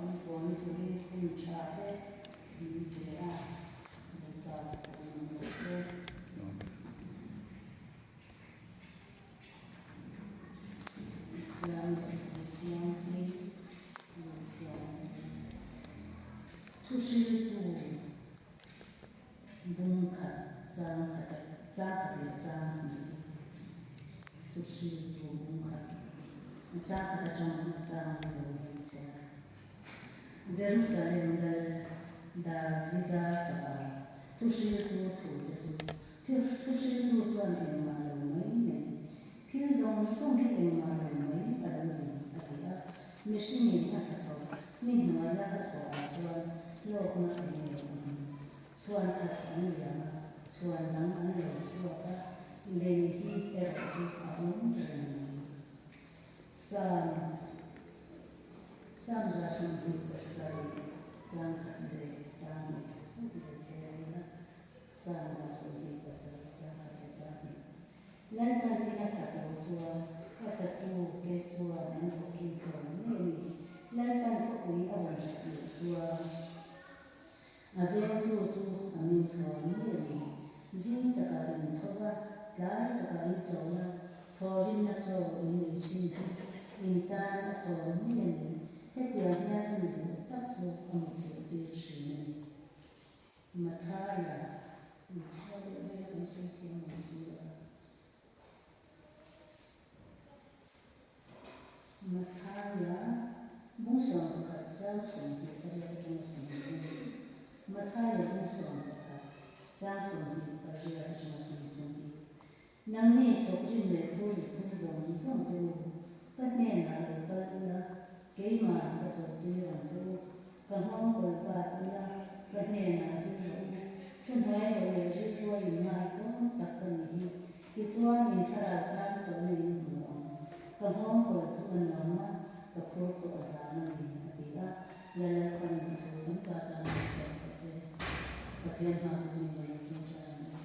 Kan pawn turin hun tha te min pe a, Lalpa chu kan awm rawh se. Pathian lehkhabu thianghlim lo chhiar ang e. Thuhriltu bung khat chang khat chang khat leh chang hnih hi thuhriltu bung khat chang khat atang chang zo hian chhiar a. Jerusalem lal Davida fapa thuhriltu thute chu Thuhriltu chuan engmah lo mai mai, thil zawng zawng hi engmah lo mai a lo ni, a ti a. Mihringin a tha thawh, mi hnuaia a thawhah chuan hlawkna eng nge awm? Chhuan khat an liam a, chhuan dang an lo chhuak a, lei hi erawh chu a awm reng mai. Psalm Psalm 27 chang khat leh chang hnih khat chauh lo chhiar ila. Psalm 27 chang khat leh chang hnih. Lalpan tin a sak lo chuan a satu te chuan an thawk in thlawn mai a ni. Lalpan khawpui a rawn that loh chuan a vengtu chu a min thlawn mai a ni. Zing takah in tho va, tlai takah in chawl a, thawhrimna chaw in ei thin hi in tan a thlawn mai a ni. Hetiang hian a mi duh tak chu a muthilh tir thin a ni. Mathaia, in chhiar deuh vel a kan sawi thiam ang si lo a. Mathaia, bung 11 chang 28 atanga 30. Mathaia bung 11 chang 28 atanga 30. Nangni thawkrim leh phur ri phur zawng zawng te u, ka hnenah lo kal ula, keimah ka chawlhtir ang che u, ka nghawng kawl bat ula, ka hnenah zir rawh u, thuhnuai lo leh rilruai in ngai tlawm tak ka nih hi, tichuan in thlarau tan chawlhna in hmu ang, ka nghawng kawl chu a nuam a, ka phur pawh a zang a ni, a ti a, Lallalpanin a thu kan za tan ngaihsak ta se, Pathian hma pawhin ka lo ṭawngṭai ang u.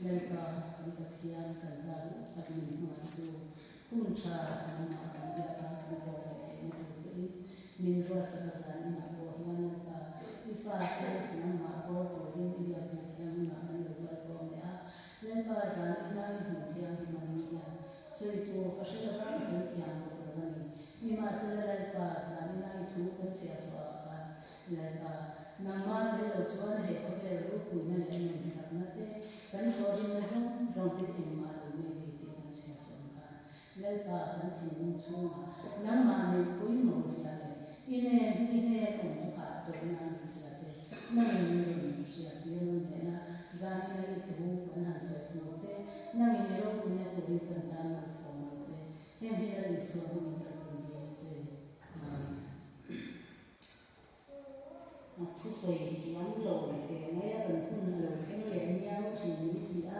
Lalpa, kan Pathian, kan Pa duh tak min hmangaihtu, hun tha nangmah kan biak a, kan pawh leh theihna tur che in min ruatsak a zan inah pawh hian Lalpa, i fate nangmah pawl turin i biak hmuh thianghlimah kan lo kal khawm leh a, Lalpa zan ina i hmuh thianghlim a ni hian sawi tur ka hre lova ka sawi thiam bawk lo a ni. Nimahsela Lalpa, zan ina i thu kan chhiah chhuahah khan Lalpa, nangmah tel lo chuan he khawvel ropuina leh nawmsakna te, kan thawhrimna zawng zawng te engmah lo mai ni tih kan chhiar chhuah ang khan, Lalpa kan thinlung chhungah nangmah neih pawimawh zia leh i nen i hnen awm chu hahchawlhna a nih zia te nangin min rawn hriattir nawn leh la, zanina i thu kan han sawi hnu te nangin i ropuina turin kan tan malsawm ang che, heng hi Lal Isua hmingin kan rawn dil a che. Amen. A thusawi thiam lo teh mai a, kan hun a lo thleng leh miau thin mai si a,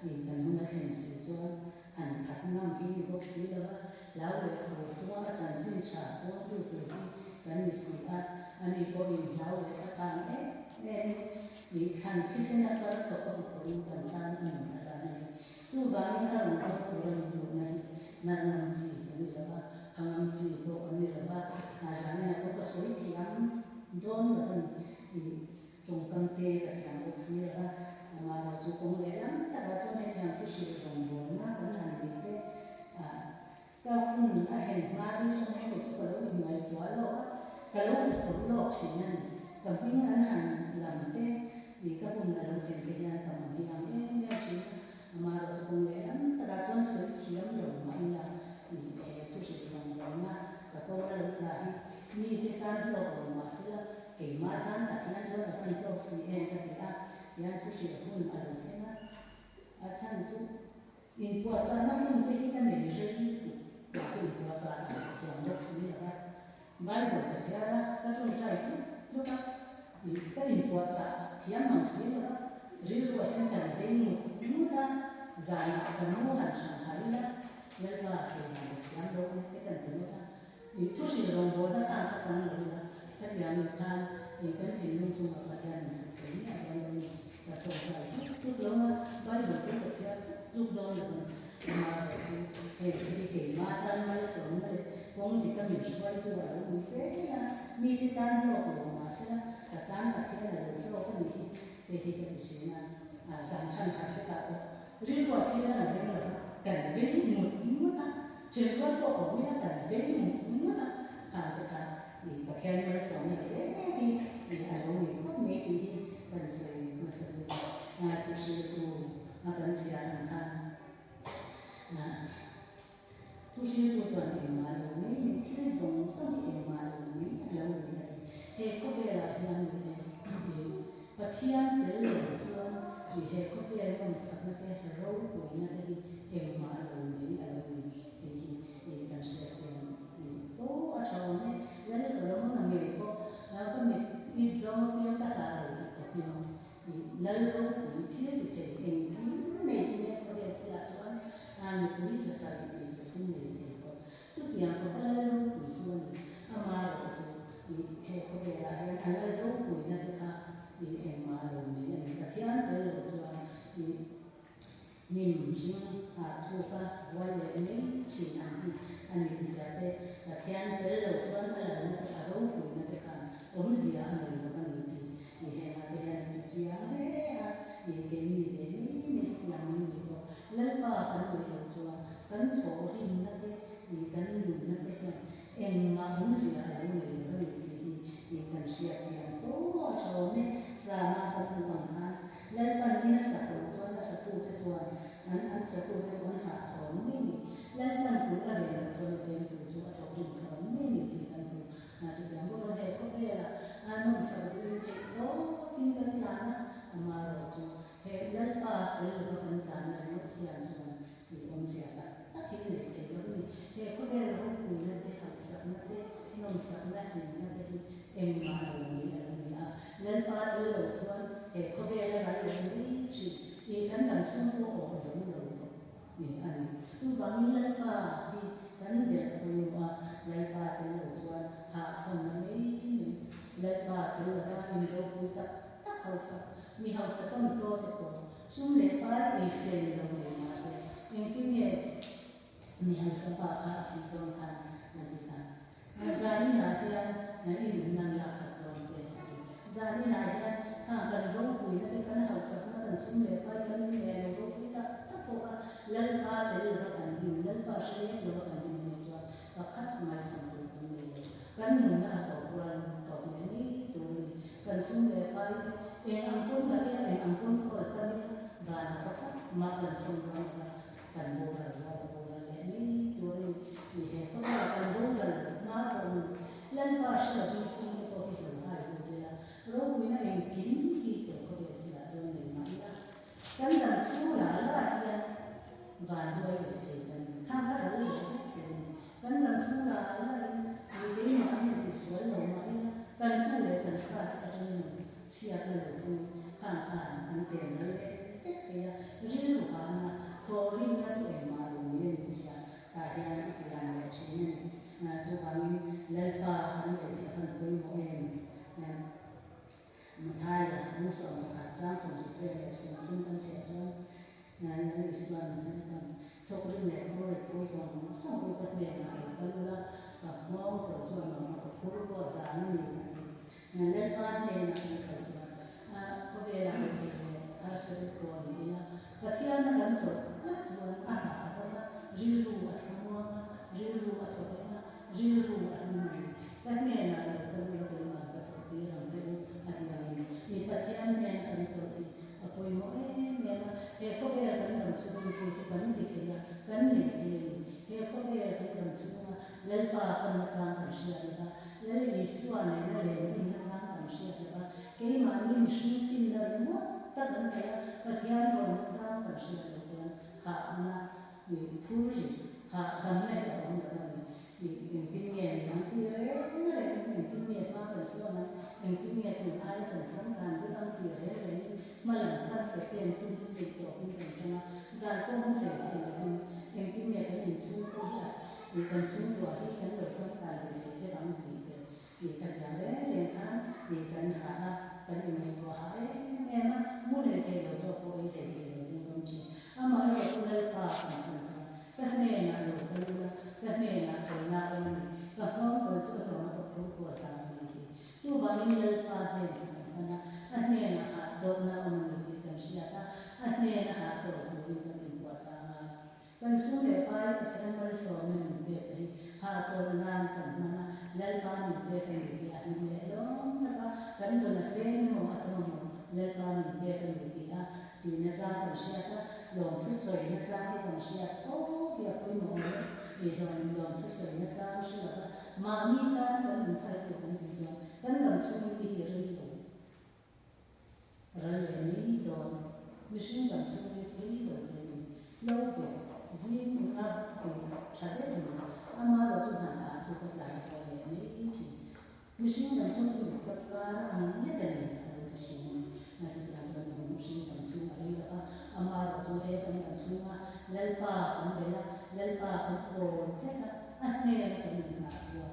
ih kan hun a thlen si chuan han that ngam hi ni bawk si lo a, hlau leh khur chunga a chanchin tha puangtu tur hi kan ni si a, ani pawhin hlau leh thla phang em em in ih thlan thisen a kar tawp a huphurhin kan tan a nun a hlan a ni. Chuvangin a rawn kawr tur a ni duhna hi nalh ngam chi kan ni lo va, pha ngam chi pawh kan ni lo va, a zanina pawh ka sawi thiam dawn lo a ni. Ih tawngkam te ka thiam bawk si lo va, amaherawh chu kawng lehlam takah chuan hetiang thu hrilh rawngbawlna kan han neih te ah ka hun a thlen hma ding atang hian kei chu ka lo inngaihtuah lawk a, ka lo huphurh lawk thin a ni. Ka hming an han lam te ih ka hun a lo thlen te hian ka mang hi ang em em thin a, amaherawh chu kawng lehlam takah chuan sawi thiam lo mah ila ih he thu hrilh rawngbawlna ka ko a lo tla hi mite tan hlawk lo mah sela keimah tan tak hian chuan a van hlawk si em ka ti a, tihian thu hrilh hun a lo thleng a, a chhan chu. Inpuahchahna hun te hi ka nei rei lutuk, mahse inpuahchah dan ka thiam bawk si lo va. Bible ka chhiar a, ka tawngtai tluk tluk a, ih ka inpuahchah thiam mang si lo va, rilruah hian kan vei ngut ngut a, zanah kan mu han hran harh ila, Lalpa sawi dan ka thiam lo te kan ti ngawt a, ih thuhrilh rawngbawlna khan ka chang lo ila, khatiangin khan ih kan thinlung chungah Pathian in thu sawi miah dawn lo ni. Ka tawngtai tluk tluk lo a, Bible pawh ka chhiar tluk tluk dawn lo a ni. Amaherawh chu hei hi keimah tan malsawmna leh kawng dika min hruaitu a lo ni zel a, mite tan Hei hi ka ti thin a, zan chhan khat hlekah pawh rilruah thil a la reng lo va, kan vei ngut ngut a, ṭhenrual pawh awm ila kan vei ngut ngut a, khang te kha i Pathian malsawmna zel hi i a lo ni phawt mai tih hi kan sawi hmasa deuh a, thuhriltu a kan chhiar ang khan Thuhriltu chuan engmah lo mai ni, thil zawng zawng hi engmah lo mai a lo ni a ti. He khawvelah hian ni e, i Pathian tel lo chuan i he khawvel nawmsakna te, ropuina te hi engmah lo mai a lo ni tih hi i kan hriat chian i fo a tha awm e. Lal Solomon-a ngei pawh ka mit it zawng apiang ka hlah lo ti khawpin I lal ropui thil ti thei engkim nei hi nge khawvel thilah chuan nupui 703 nei thei khawp. Chutiang khawpa lal ropui chu a ni. Amaherawh chu i he khawvelah hian a lal ropuina te kha i engmah lo mai a ni. Pathian tel lo chuan i Hnim hring ah thuk a huai leh mai thin ang hi a nih zia te, Pathian tel lo chuan a lalna te a ropuina te khan awmzia a nei lo a ni tih i hengah te hian a ti chiang hle a, i keini ve mai mai hetiang mai ni pawh Lalpa kan neih loh chuan kan thawhrimna te i kan nunna te hian engmah awmzia a lo nei lo a ni tih hi i kan hriat chiang fo a tha awm e. Sama kan hmuh ang khan Lalpan in a sak loh chuan a satute chuan an an satute chu an hah thawn mai ni. Lalpan kulh a ven loh chuan a vengtu chu a thawkrim thawn mai ni tih kan hmu. Chutiang bawk chuan he khawvela nawmsak duhin theih tawkin kan tlan a, amaherawh chu he Lalpa tel lova kan tlanna ringawt hian chuan i awmzia tak takin nei thei lo a ni. He khawvel ropuina te, hausakna te, nawmsakna, hlimna te hi engmah lo mai a lo ni a. Lalpa tel lo chuan he khawvela ral leh mai thin i kan dam chhung pawh awh zo lo khawp ni a ni. Chuvangin Lalpa hi kan ber a pawimawh a, Lalpa tel lo chuan hahthawnna mai mai, Lalpa tel lova inropui tak tak hausak, mi hausa tawntaw te pawh Sum leh pai ei sen lo nei mahse engtin nge mi hausa pa kha a thih dawn khan a ti ta. Zaninah hian i nunna an laksak dawn che a ti. Zaninah hian khang kan ropuina te kan hausakna kan sum leh pai kan in leh lo ropui tak tak pawh kha Lalpa tel lova kan din, Lalpa hre lek lova kan din anih chuan pakhat ngaihsam tur kan nei lo. Kan nunna a tawp rual tawp leh mai tur a ni. Kan sum leh pai te eng ang pawn dah ila, eng ang pawn khawl tam ila, vana pakhat mah kan chhawm rual lova kan boral rual a boral leh mai tur a ni. Ni he khawvela kan boral hma pawhin Lalpa hre lovin sum te pawh hi lo hai lut ila, ropuina engkim hi he khawvel thilah chuan nei mah ila, kan dam chhung la la hian van huai leh thei kan ni. Khang kha ral leh vek tur a ni. Kan dam chhung la lain mi keimah an inti sual lo mah ila, kan tu leh kan fa te atangin chhiatna lo thlengin khang khan an chen ral leh vek thei a, rilru hahna, thawhrimna chu engmah lo mai a ni zia tah hian a ti lang leh thin a ni. Chuvangin Lalpa kan leh hi a van pawimawh em? Mathaia 11 chang 27 kan chhiah chuan Lal Isuan Lalpan thawkrim leh phur rit phur zawng zawng u ka hnenah lo kal ula, ka nghawng pawh chuan awm a, ka phur pawh zan a ni a ti. Lalpa hnenah kan kal chuan khawvelah kan thei leh harsa deuh pawh ni ila, Pathiana kan chawlh tlat chuan a hah a dam a, rilru a thlamuang a, rilru a thaw vek a, rilru a hlim a ni. Ka hnenah lo kal ula keimah ka chawlh tir ang che u a ti angin mi Pathian hnena kan chawlh hi a pawimawh em em a. He khawvel kan dam chhungin chu chu kan ti thei a, kan nei thei a ni. He khawvel kan dam chhunga Lalpa panna chang kan hriat lova, Lal Isua nena lendunna chang kan hriat lova, keimahni mihring finna ringawt tak an kal a, Pathian rawnna chang kan hriat loh chuan hahna phur ri, hahdamna hi a awm lo a ni. Engtin nge ni ang tih reng rengin, engtin nge hma kan sawn ang, engtin nge tun aia kan changkan deuh ang tih reng rengin hma lam pan ke pen tumin theih tawpin kan tang a, zan pawh mu hlei thei lovin engtin nge kan inchhung pawh hi a kan chhungkua hi kan lo changkan ve thei deuh ang tih te kan tiang reng reng khan kan hah a, kan inngaihtuah hah em em a, mu hlei thei lo zawk pawh ei hlei thei lo ding dawn thin. Amaherawhchu Lalpa kan pan chuan ka hnenah lo kal ula, ka hnenah. Kan sum leh pai Pathian malsawmna min pek te hi hahchawlh nan kan hman a, Lalpa min pek a ni tih a hlim leh lawm tak a, kan dawn a tlem emaw a tam emaw Lalpa min pek a ni tih a tihna chang kan hriat a, lawmthu sawina chang hi kan hriat fo hi a pawimawh awm e. I hlawm lawmthu sawina chang hre lova mahni tan kan inphal tur kan tih chuan kan lam chhungin i hi rei lo. Ral leh mai dawn. Mihring dang chhung hi rei lo te a ni. Lo be, zing eng a pui tha deuh a ni. Ama erawh chu hna ah thu ka tlai thaw leh mai thin. Mihring dang chhung chu mitthap kar ang lek a ni a lo ti thin a ni. Na chutiang chuan kan mihring dang chhung a rei lo va, ama erawh chu he kan dang chhunga Lalpa kan bel a, Lalpa kan awn tlat a, a hnena kan innghah chuan.